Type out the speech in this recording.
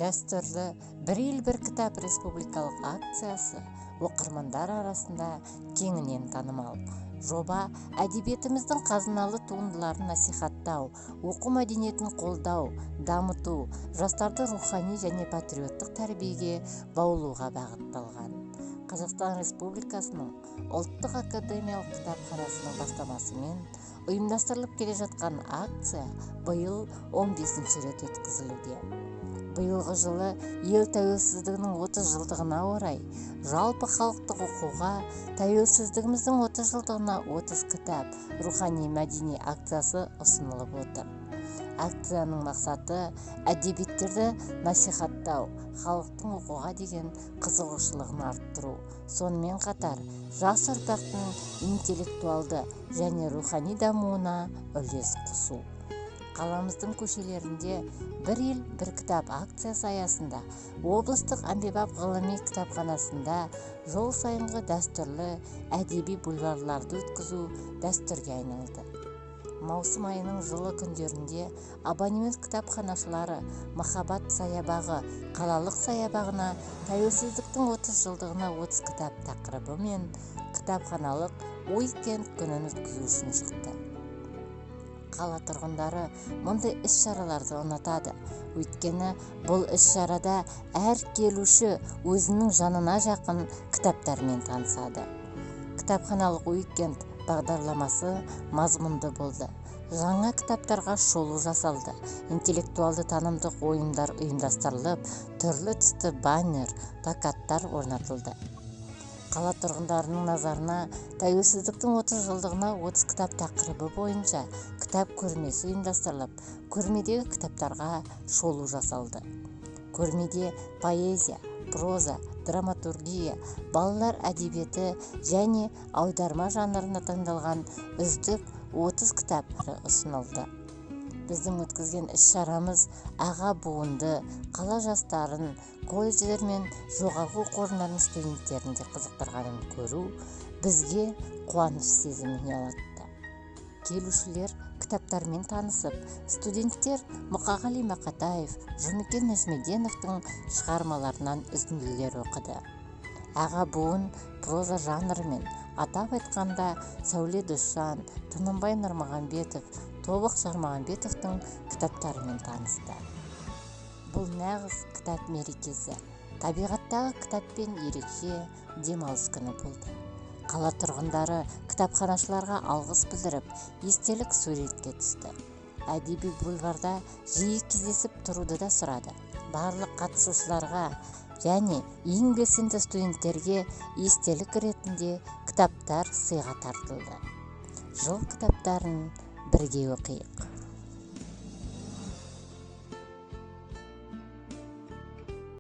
Дәстүрлі «Бір ел, бір кітап» республикалық акциясы оқырмандар арасында кеңінен танымал. Жоба әдебиетіміздің қазыналы туындыларын насихаттау, оқу мәдениетін қолдау, дамыту, жастарды рухани және патриоттық тәрбиеге баулуға бағытталған. Қазақстан Республикасының Ұлттық академиялық кітапханасының бастамасымен ұйымдастырылып келе жатқан акция биыл 15 рет өткізілуде. Биылғы жылы ел тәуелсіздігінің 30 жылдығына орай жалпы халықтық оқуға «Тәуелсіздігіміздің 30 жылдығына 30 кітап» рухани мәдени акциясы ұсынылып отыр. Акцияның мақсаты – әдебиеттерді насихаттау, халықтың оқуға деген қызығушылығын арттыру, сонымен қатар жас ұрпақтың интеллектуалды және рухани дамуына үлес қосу. Қаламыздың көшелерінде «Бір ел, бір кітап» акциясы аясында облыстық әмбебап ғылыми кітапханасында жыл сайынғы дәстүрлі әдеби бульварларды өткізу дәстүрге айналды. Маусым айының жылы күндерінде абонемент кітапханашылары Махаббат саябағы қалалық саябағына «Тәуелсіздіктің 30 жылдығына 30 кітап» тақырыбымен кітапханалық уикенд күнін өткізу үшін шықты. Қала тұрғындары мұндай іс-шараларды ұнатады, өйткені бұл іс-шарада әр келуші өзінің жанына жақын кітаптармен танысады. Кітапханалық уикенд бағдарламасы мазмұнды болды: жаңа кітаптарға шолу жасалды, интеллектуалды танымдық ойындар ұйымдастырылып, түрлі түсті баннер, плакаттар орнатылды. Қала тұрғындарының назарына «Тәуелсіздіктің 30 жылдығына 30 кітап» тақырыбы бойынша кітап көрмесі ұйымдастырылып, көрмедегі кітаптарға шолу жасалды. Көрмеде поэзия, проза, драматургия, балалар әдебиеті және аударма жанрына таңдалған үздік 30 кітап ұсынылды. Біздің өткізген іс-шарамыз аға буынды, қала жастарын, колледждер мен жоғарғы оқу орындарының студенттерін де қызықтырғанын көру бізге қуаныш сезімін ұялатты. Келушілер кітаптармен танысып, студенттер Мұқағали Мақатаев, Жұмекен Нәжімеденовтің шығармаларынан үзінділер оқыды. Аға буын проза жанрымен, атап айтқанда, Сәуле Досжан, Тынымбай Нұрмағамбетов, Тобық Жармағамбетовтің кітаптарымен танысты. Бұл нағыз кітап мерекесі, табиғаттағы кітаппен ерекше демалыс күні болды. Қала тұрғындары кітапханашыларға алғыс білдіріп, естелік суретке түсті. Әдеби бульварда жиі кездесіп тұруды да сұрады. Барлық қатысушыларға және ең белсенді студенттерге естелік ретінде кітаптар сыйға тартылды. Жыл кітаптарын бірге оқиық!